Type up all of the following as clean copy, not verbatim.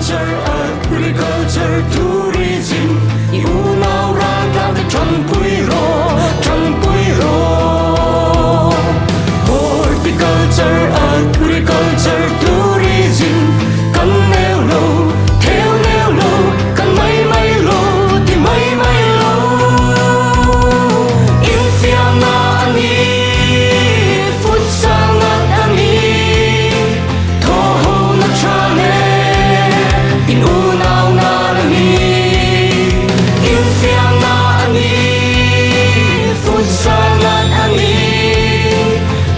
Horticulture, Agriculture, Tourism i unau raltlan te tanpui rawh, tanpui rawh. Horticulture, Agriculture, Tourism kan neu lo, theu neu lo, kan mai mai lo, ti mai mai lo. Infiamna a ni, futsal ngat a ni, thawhona tha leh in unau nan a ni. Infiamna a ni, futsal ngat a ni,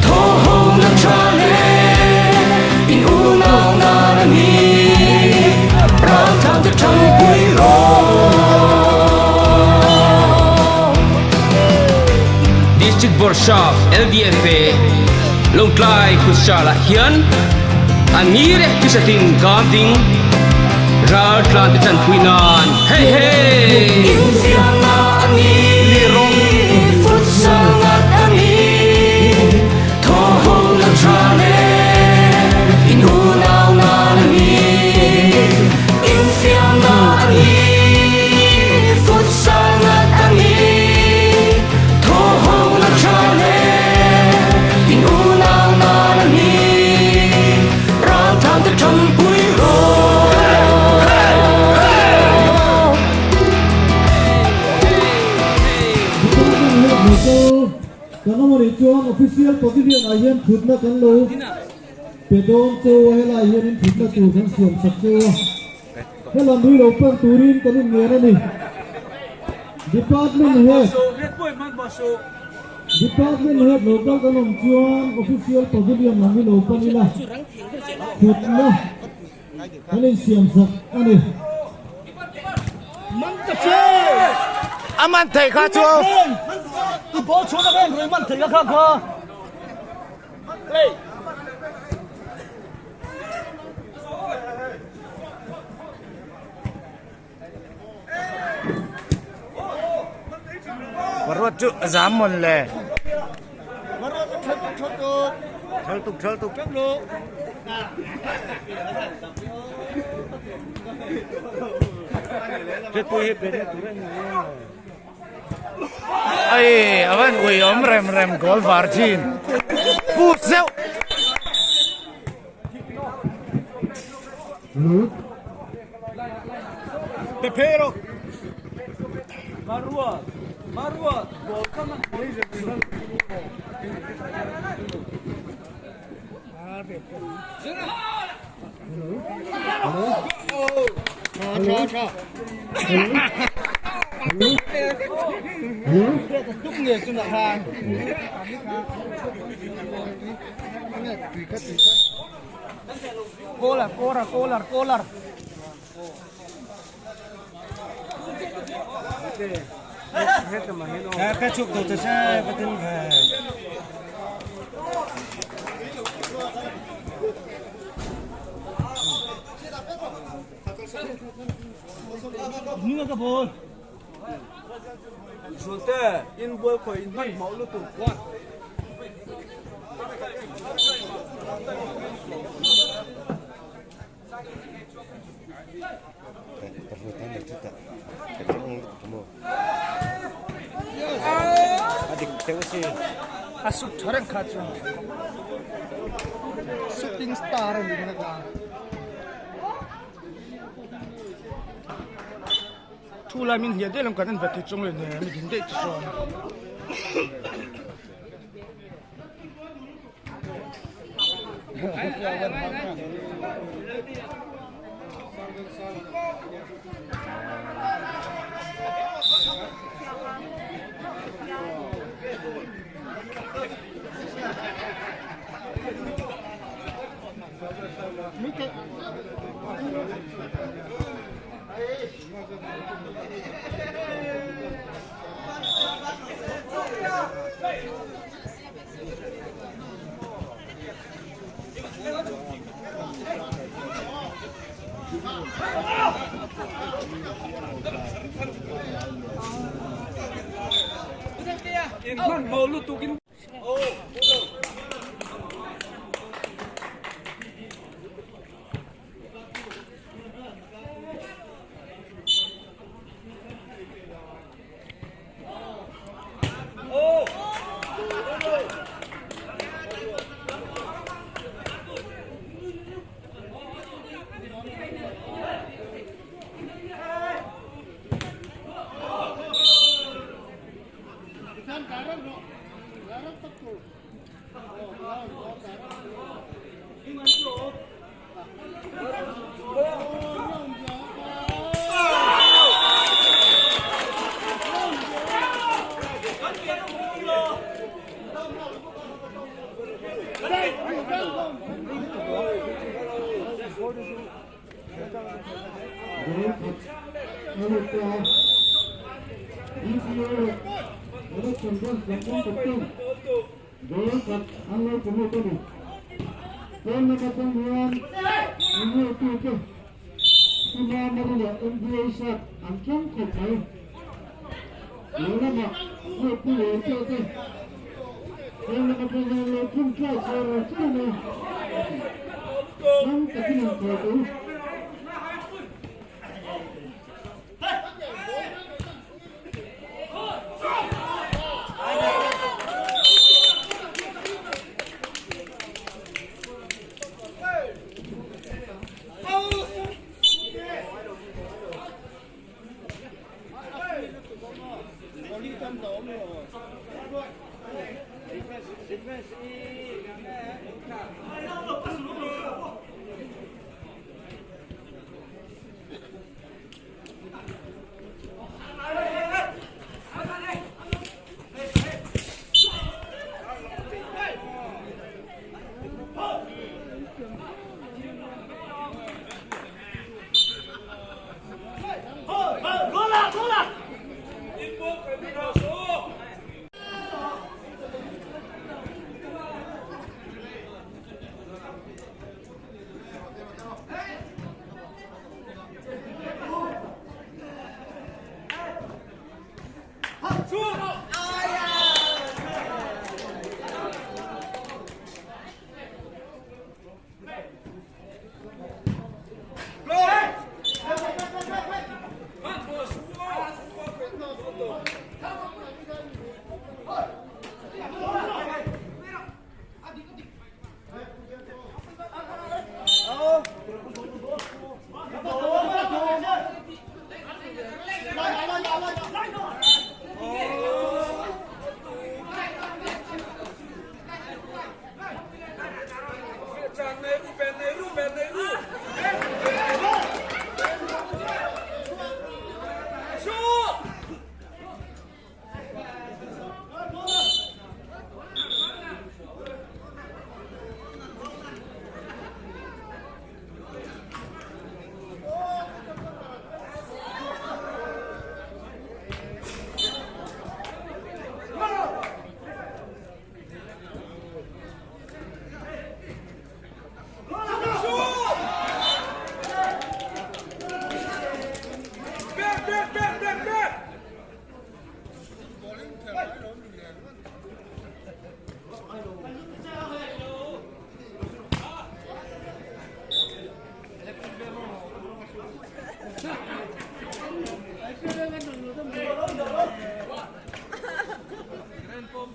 thawhona tha leh in unau nan a ni. Raltlang te thangpui rawh. District Bawrhsap LDFA Lawngtlai Futsal ah hian a ni reh tisatin kam ding raltlan te tanpui nan hei hei! Infiamna a ni, futsal ngat a ni, thawhona tha leh in unau nan a ni. Infiamna a ni, futsal ngat a ni, thawhona tha leh in unau nan a ni. Raltlan te tanpui rawh. Department head local kan awm anih chuan official pavilion ah hian thutna kan lo pe dawn cheu a, helai hianin thutna tur kan siam sak cheu a, helam hi lo pan turin kan inngen a ni. Department head Department head local kan awm chuan official pavilion lam hi lo pan ila thutna kan insiam sak a ni. A man thei kha chu. Ruat chu a zam mawn le. Thal tuk thal tuk. Ai avan ui awm rem rem goal var thin. Put zeuh. Pepero. A suk tha reng kha chu shooting star a ni ka thu lai min hliah daih lam kan en vat thei chuang lo nen mi din daih te chuan. Goal khat a lut ta a, DCA leh Election Branch lam pawm captain goal khat an lo pe lut a ni. Pawn lam atang hian ineltute Pu Mamari leh MDA shirt an tlang khawp mai. Lehlamah Pu Liantea te pawn lam atang hian lo phun tluai chhe rawh cheu mai. Tlang takin an khawi teh u.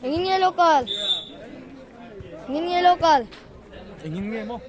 Engin nge local? Engin nge local? Engin nge maw?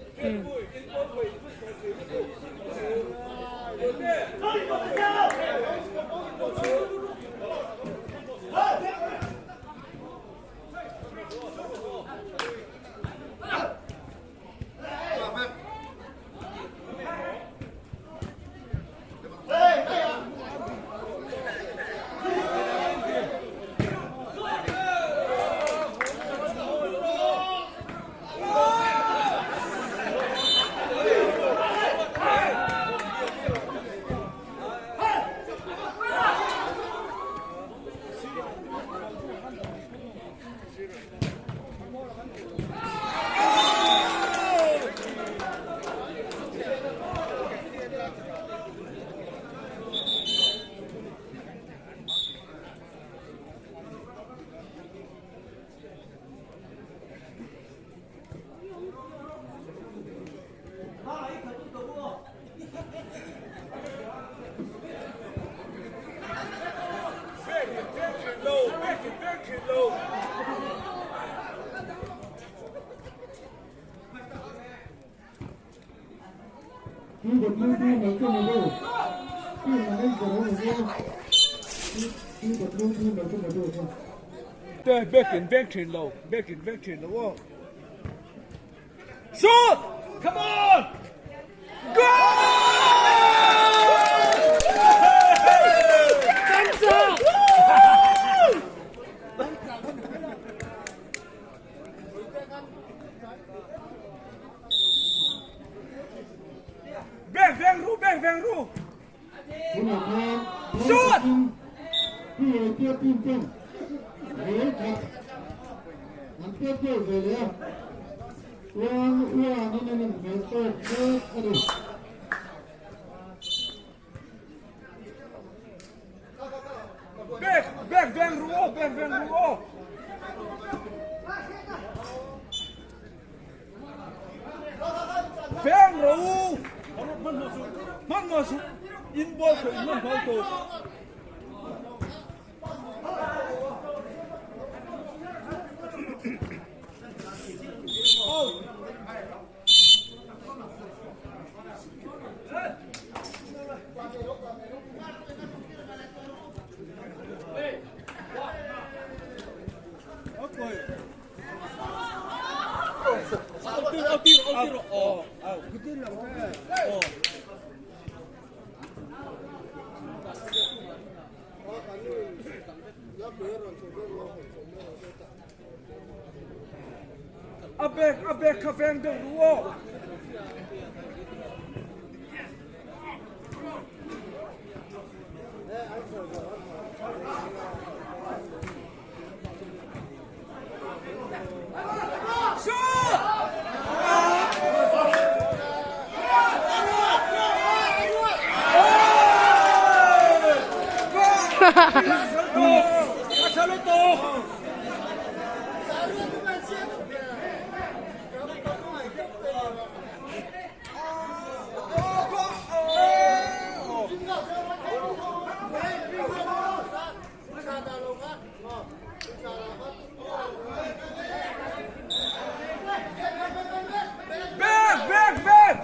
Back in veng thin lo, back in veng thin lo aw. Shoot! Come on! Goal! Veng veng ru, veng veng ru. Tunah khan Shoot! Pu team ten goal khat an pek goal ve leh a. Chuan uan in an inhmel tawk mek a ni. Back, back veng ru aw, back veng ru aw. Veng ro u. Hman mo su. In ball khoi man ball to. A bek a bek kha veng deuh ru aw. Back, back, back!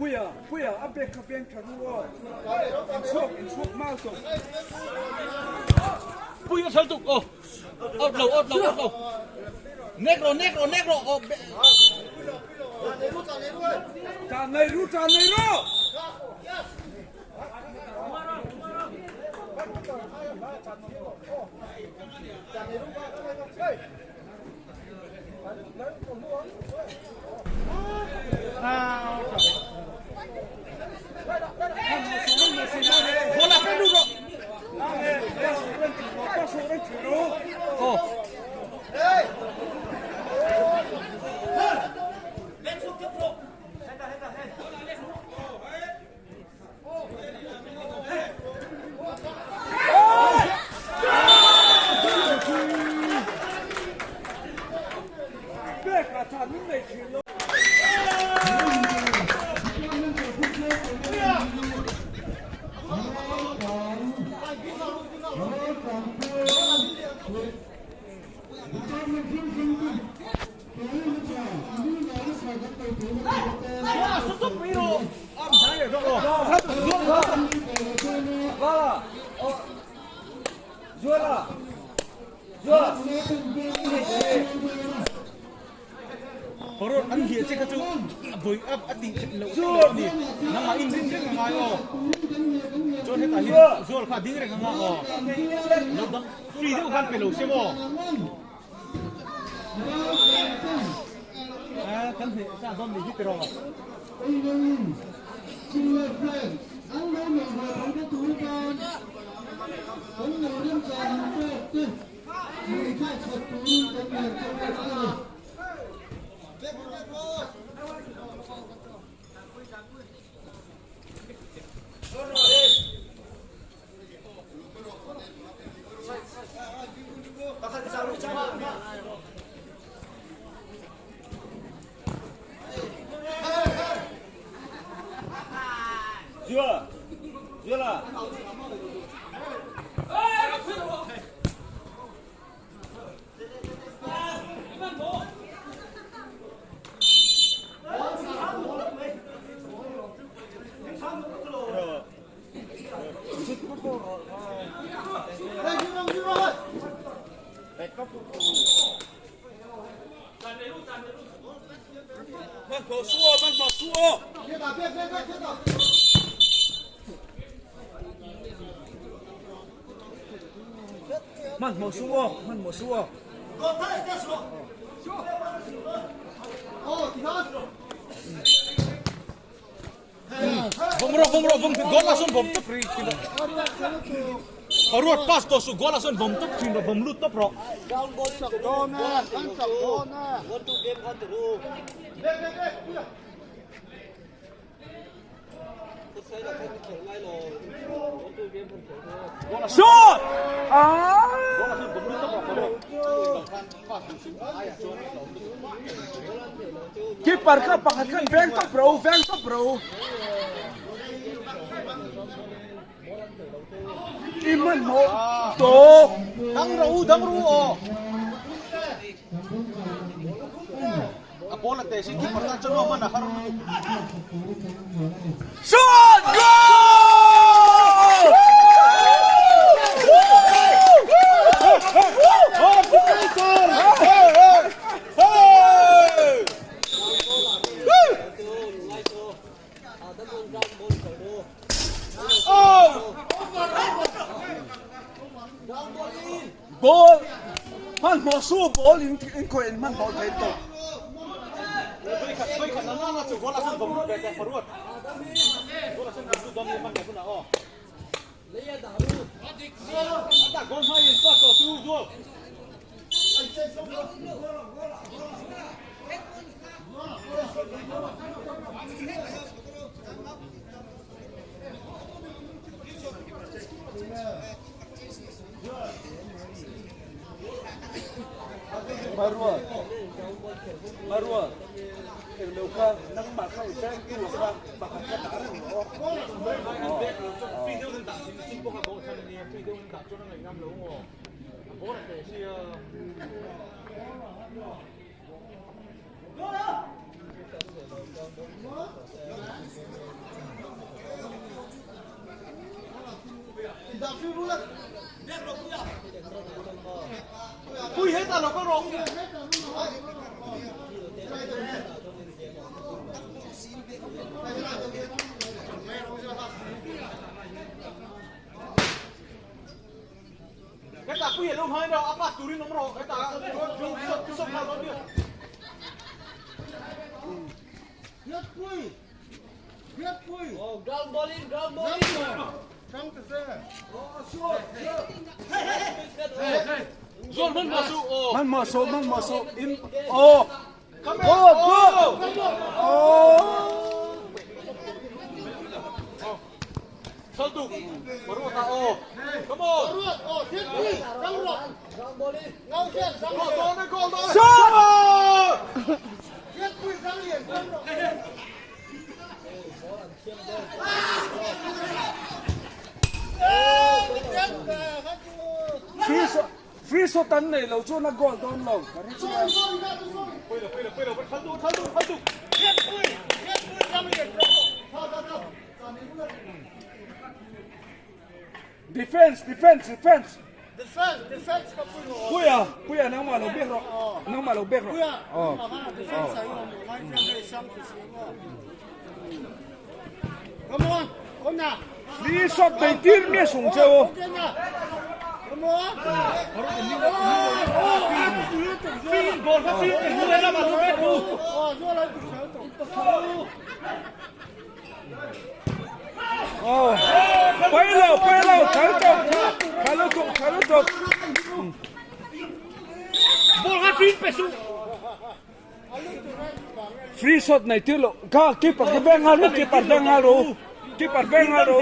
Puia, puia, a bek kha veng tha ru aw. In chhuak, in chhuak mal tawh. Puia sal tuk aw. Out lo, out lo, out lo. Nek ro, nek ro, nek ro. Aw. Tan nei ru, tan nei ru. Bola pe lu ro. Aw. Parot an hliah che kha chu a vawi up a tih theih loh theih loh a ni. Nangmah in rin reng a ngai aw. Chuan hetah hian zual kha a ding reng anga aw. Lo dang free deuh khan pe lo se maw. A kan hneh sa dawn ni hi tiraw. Hmanhmawh suh aw, hmanhmawh suh aw. Vawm rawh vawm rawh vawm goal ah sawn vawm tawp ri thin rawh. Ruat pass tawh suh goal ah sawn vawm tawp thin rawh vawm lut tawp rawh. Shot! Keeper kha pakhat khan veng tawp ro, veng tawp ro. I hmanhmawh tawk. Dang ro, dang ru aw. A ball a te si keeper tan chuan hman a har lutuk. Shot! Goal! Ball hmanhmawh su ball in in khawih in hmanhmawh thei tawh. Marua Marua englo kha nangmah kha i bank tu kha pakhat kha dah reng rawh Pui hetah lo kal rawh. Hetah pui a lo hmain rawh, a pass turin awm rawh. Hetah sawp nghal dawn nia. Zawn hman mah suh aw. Hman mah suh, hman mah suh. In aw. Go, go. Aw. Saltu. Maruat ah aw. Come on. Goal dawn e, goal dawn e. Shot! Free shot, free shot an nei lo chuan a goal dawn lo. Ka ring chuan. Pui lo, pui lo, pui lo. Khaltu, khaltu, khaltu. Defense, defense, defense. Defense, defense ka pui rawh. Puia, puia nangmah lo bek rawh. Nangmah lo bek rawh. Puia, oh. Defense ai awm ngai hian hei sam ti si maw. Come on, on na. Free shot bei tir mi sung cheu. Come on. Free ball kha free te hnuai lamah lo bek ru. Oh, pai lo, pai lo, thal tawp, thal lutuk, thal lutuk. Ball kha free pe su. Free shot nei tir lo. Kha keeper ka veng ngal ru, keeper veng ngal ru. Keeper veng ngal ru.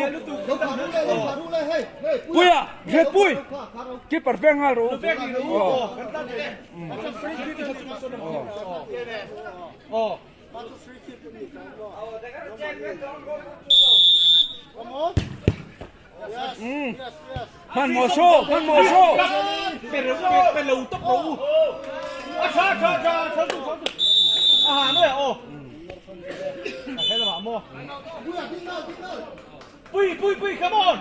Puia, ret pui. Keeper veng ngal ru. Oh. Oh. Hman maw saw, hman maw saw. Pe pe lo tawp ro u. A tha tha tha tha tu tha tu. A ha noi aw. A he lamah maw. Pui pui pui come on.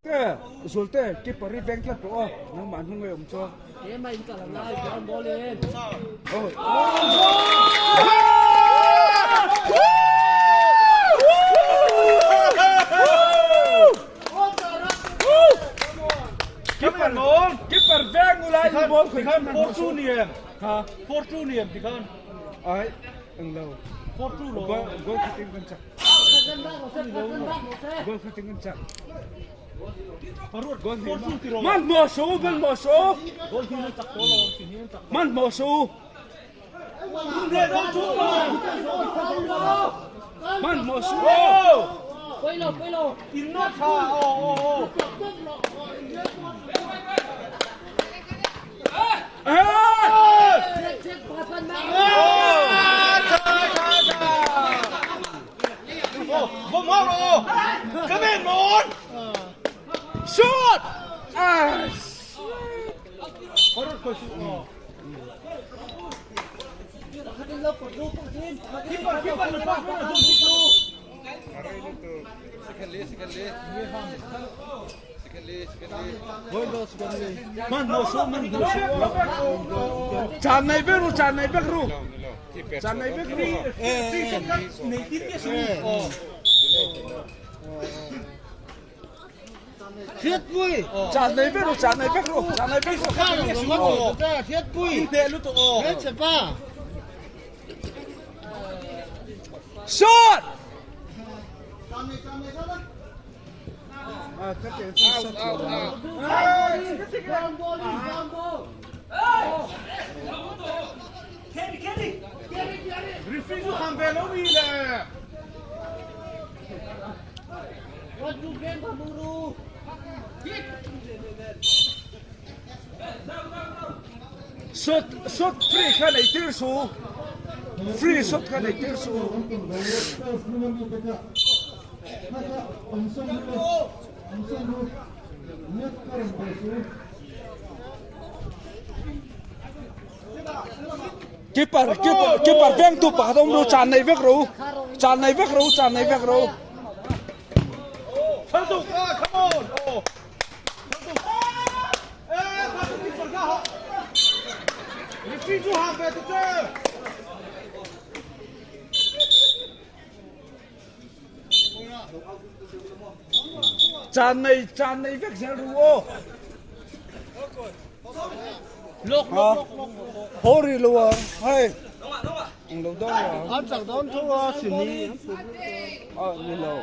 Te Zulte keeper hi veng tlat tawh a nangmah hnung a awm chuan. Keeper keeper veng ula. Tikhan ball tikhan 4-2 ni em? Ha 4-2 ni em tikhan? Ai ang lo. 4-2 lo. Goal goal khating kan chak. Goal khating kan chak. Parut goal 4-2 ti ro. Man mo su man mo su. Goal hi chak to lo Man mo su. Man mo su. Quay lo, quay lo. In na tha o o o. Chết chết ba phân ba. Bom mau lo. Come in mon. Shoot! Ah! Parut ko su. Keeper keeper lo pa ko su. Man mo su man mo su. Chan nei vek ru chan nei vek ru. Chan nei vek ru. Nei tin ke su. Thiết vui. Chan nei vek ru chan nei vek ru chan nei vek ru. Thiết vui. Te lu to o. Hết sẽ ba. Shoot! Referee ju ham ve lo mi le. Shot shot free kha nei tir su. Free shot kha nei tir su. Keeper keeper keeper veng tu pa dom ru chan nei vek ru. Chan nei vek ru chan nei vek ru. Come on. Oh. Eh, kha tu keeper ka ha. Referee ju ham ve te che. Chan nei chan nei vek zel ru o. Lok lok lok lok. Hori lo à. Hay. Ang lo do à. Ăn chẳng đón cho xử lý. À ni lo.